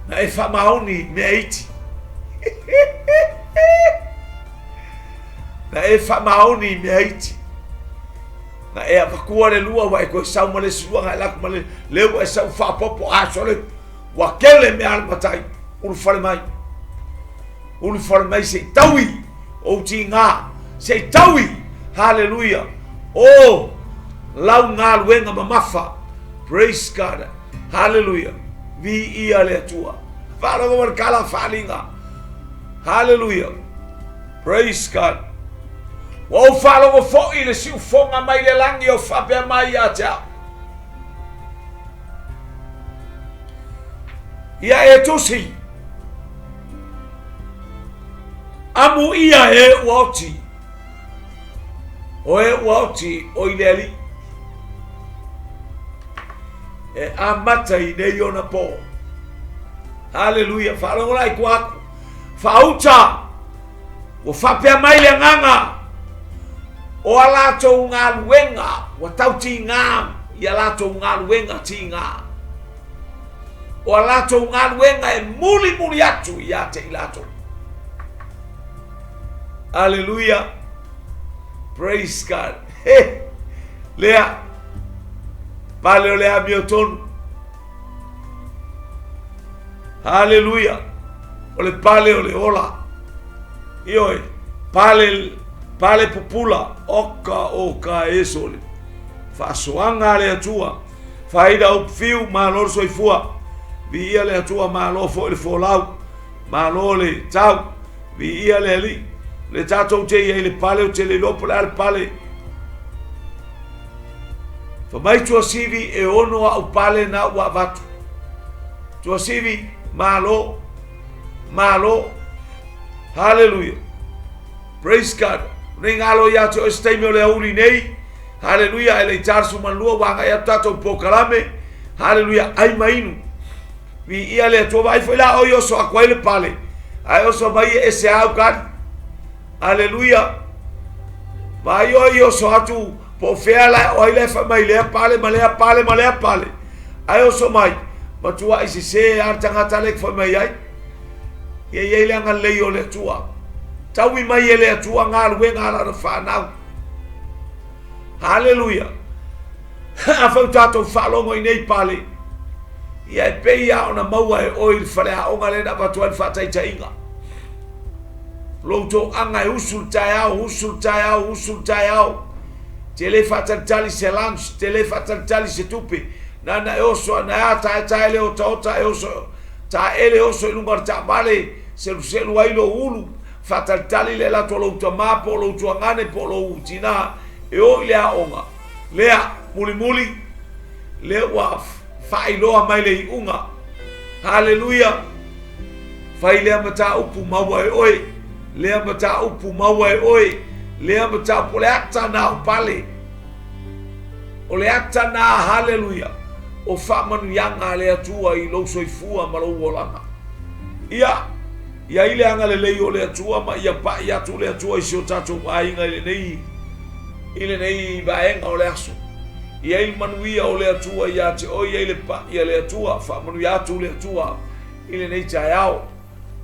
Na e faamaoni mea iti. Na e faamaoni mea iti. Na e avatua le lua ua e toe sau ma le isi lua na e laku ma le lea ua e sau faaopoopo a sole ua tele mea a le matai ulufale mai. Ulufale mai se i taui ou tigā, se i taui, haleluia, o lau galuega mamafa. Praise God, haleluia, viia le Atua. Faalogo mai le kala faaaliga, haleluia, praise God. Ua ou faalogo foi i le siufoga mai le lagi o faapea mai ia te au. Ia e tusi. Amuia e ua oti. O e ua oti o i le Alii. E amata i nei ona pō. Haleluia. Faalogo la i tua atu. Faauta. Ua faapea mai le agaga o a latou galuega ua tau tigā i a latou galuega tigā. O a latou galuega e mulimuli atu ia te i latou. Aleluia. Praise God. He. Lea. Pale o le amiotonu. Haleluia. O le pale o le ola. Ioe. Pale, pale pupula. Oka o ka esole. Faasoaga a le Atua. Faida upu fiu, malo le soifua. Viia le Atua, malo foi le folau. Malo le tau. Viia le Alii. Le tatou te i ai le pale o te le iloa po le a le pale. Fa mai Tuasivi e ono a'u pale na ua avatu. Tuasivi, malo, malo. Haleluia. Praise God. Nei galo ia te oe se taimi o le auli nei. Haleluia, e le i 42 ua agai atu tatou polokalame. Haleluia, ai ma inu. Viia le Atua, vaai foi la oi oso aku ai le pale. Ae oso mai e ese au kali. Haleluia. Vaai oi oso atu po o fea la o ai la e fai mai lea pale ma lea pale ma lea pale. Ae oso mai, matuai sese a le tagata lea e fai mai ai. Ia i ai le agalelei o le Atua. Taui mai e le Atua galuega a lana fanau. Haleluia. Afai ua tatou faalogo i nei pale, ia e pei lava ona maua e oe i le faleaoga lea na avatu ai le faataitaiga. Lou toaga e usu le taeao, usu le taeao, usu le taeao. Te le faatalitali se lunch, te le faatalitali se tupe. Nana e oso ana e a taetae le otaota e oso, taele oso i luga o le taavale, seluselu ai lou ulu, faatalitali le lato lou tamā po o lou tuagane po o lou tinā e o i le aoga. Lea, mulimuli, lea ua faailoa mai le iuga. Haleluia! Fai lea mataupu maua e oe, lea mataupu maua e oe, lea mataupu, o le ata na o pale. O le ata na, haleluia, o faamanuiaga a le Atua i lou soifua ma lou olaga. Ia, i ai le agalelei o le Atua ma ia pai atu le Atua i si o tatou aiga i lenei, i lenei vaega o le aso. I ai le manuia o le Atua ia te oe, i ai le pai a le Atua, faamanuia atu le Atua i lenei taeao.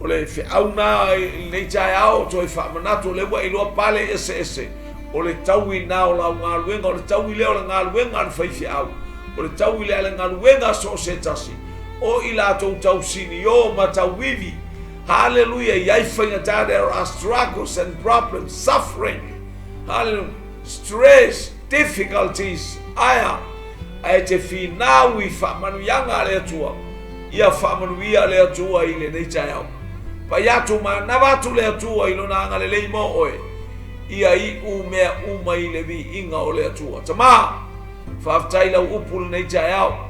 O le feau na i lenei taeao, toe faamanatu, o lea ua iloa pale eseese, o le taui na o lau galuega, o le taui lea o le galuega a le faifeau, o le taui lea a le galuega a so o se tasi, o i latou tausinio ma tauivi. Haleluia, i ai faigata, there are struggles and problems, suffering, hallelujah, stress, difficulties, aea, ae te finau i faamanuiaga a le Atua. Ia faamanuia le Atua i lenei taeao. Pai atu manava atu le Atua i lona agalelei mo oe. Ia iu mea uma i le viiga o le Atua. Tamā, faafetai lau upu lenei taeao.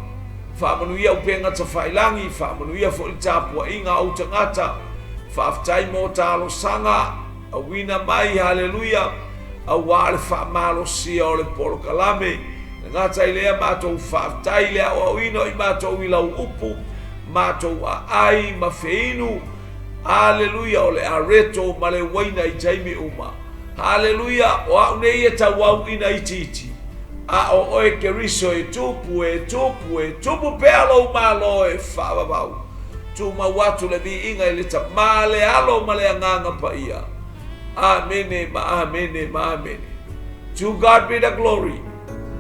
Faamanuia upega tafailangi, faamanuia foi le tapuaiga a ou tagata. Faafetai mo talosaga auina mai, haleluia, auā le faamalosia o le polokalame. E gata i lea, matou faafetai i le aoaoina o i matou i lau upu, matou aai ma feinu, Aleluia, o le areto ma le uaina i taimi uma. Aleluia, o au nei e tauauina itiiti, a o oe Keriso e tupu, e tupu, e tupu pea lou Malo e faavavau. Tumau atu le viiga i le Tama, le Alo ma le Agaga Paia. Amene ma amene ma amene. To God be the glory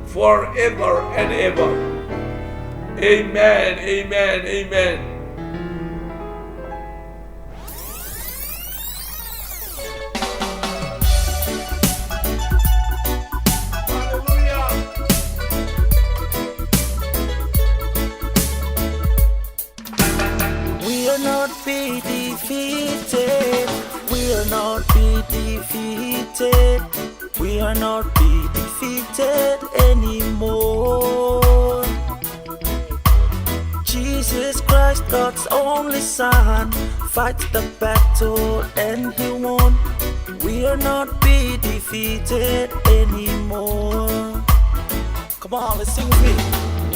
forever and ever. Amen, amen, amen. We are not be defeated. We are not be defeated. We are not be defeated anymore. Jesus Christ, God's only Son, fights the battle and he won. We are not be defeated anymore. Come on, let's sing with me.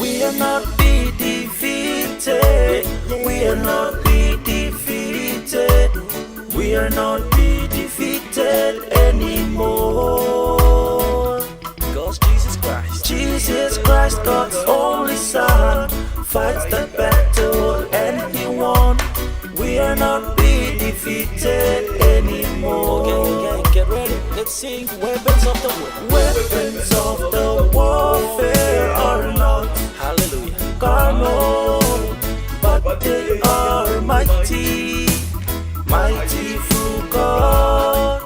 We are not be defeated. We are not be defeated. We are not be defeated anymore. Cause Jesus Christ, Jesus Christ, God's only Son, fights the battle and he won. We are not be defeated anymore. Okay, okay, get ready. Let's sing Weapons of the War. Weapons of the warfare are not, hallelujah, carnal, but they are mighty, mighty through God.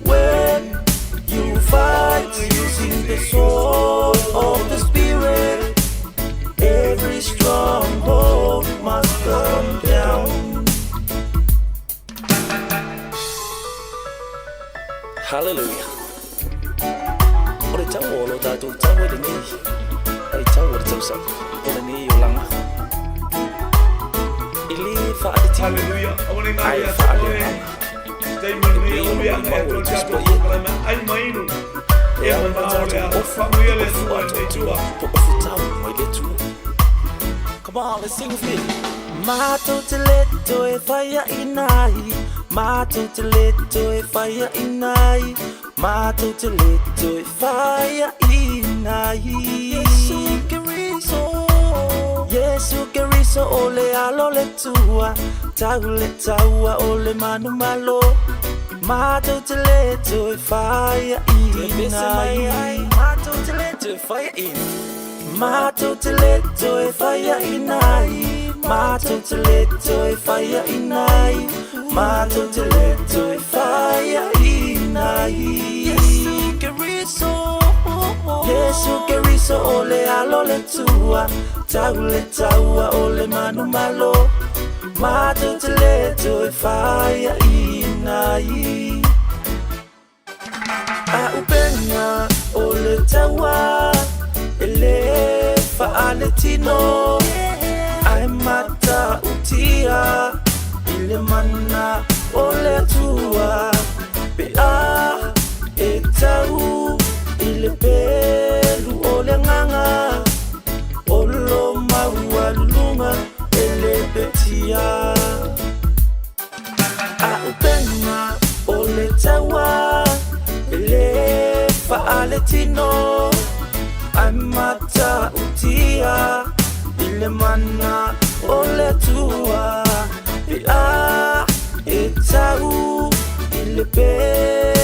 When you fight using the sword of the Spirit, every stronghold must come down. Hallelujah. O le tau o lo tātou tau e lenei, ai tau o le tausaga, o lenei olaga. le faaletino Haleluia. Aua ne ae i ia te oe. faaleagaga. Taimi lenei, E o pei le ona aga e molimau atu o le le Tusi tatou Paia. polokalame ai mainu. E E ao ona mamao tatou lea. ofu Faamanuia le ofu Atua i lenei atoatoa itula. po ofu tau mai le Atua. Come on, let's sing with me. Matou te le toe faiaina ai. Matou te le toe faiaina ai. Matou te le toe faiaina ai. Iesu Keriso. Iesu Keriso o le alo le Atua. Tau le taua o le manumalo. Matou te le toe faiaina ai. Matou te le toe faiaina. Matou te le toe faiaina ai. Matou te le toe faiaina ai. Matou te le toe faiaina ai. Iesu Keriso. Iesu Keriso o le alo le Atua. Tau le taua o le manumalo. Matou te le toe faiaina ai. Auupega o le taua e lē faaletino ae matautia i le mana o le Atua, pe a e tau i le pelu o le agaga o lo maualuluga e le petia. Auupega o le taua e lē faaletino ae matautia i le mana o le Atua, pe a e tau i le pelu